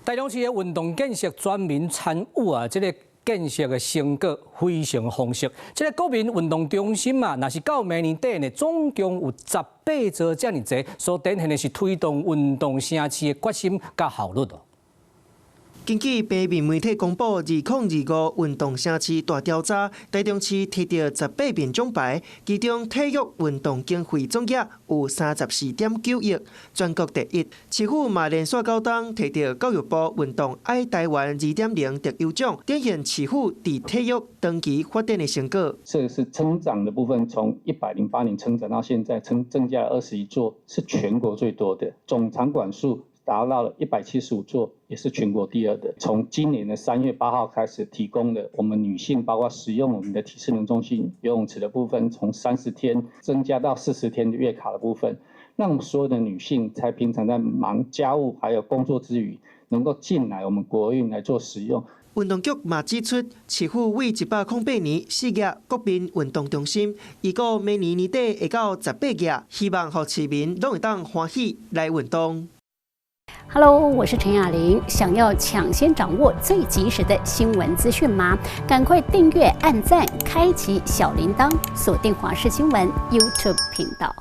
台中市的運動建設全民參與啊，這個建設的成果非常豐碩。這個國民運動中心啊，若是到明年底呢，總共有十八座遮爾濟，所展現的是推動運動城市的決心佮效率哦。根據平面媒體公布，2025運動城市大調查，台中市提著十八面獎牌，其中體育運動經費總額有34.9億，全國第一。市府嘛連續九冬提著教育部運動愛台灣2.0特優獎，展現市府佇體育長期發展的成果。這是成長的部分，從108年成長到現在，增加了21座，是全國最多的總場館數。達到了175座，也是全國第二的。從今年的3月8號開始，提供了我們女性包括使用我們的體適能中心游泳池的部分，從30天增加到40天的月卡的部分，讓所有的女性在平常在忙家務還有工作之餘，能夠進來我們國運來做使用。運動局嘛指出，市府為108年四額國民運動中心，預估明年年底會到十八額，希望予市民攏會當歡喜來運動。 Hello，我是陳雅玲。想要搶先掌握最及時的新聞資訊嗎？趕快訂閱、按讚、開啟小鈴鐺，鎖定華視新聞 YouTube 頻道。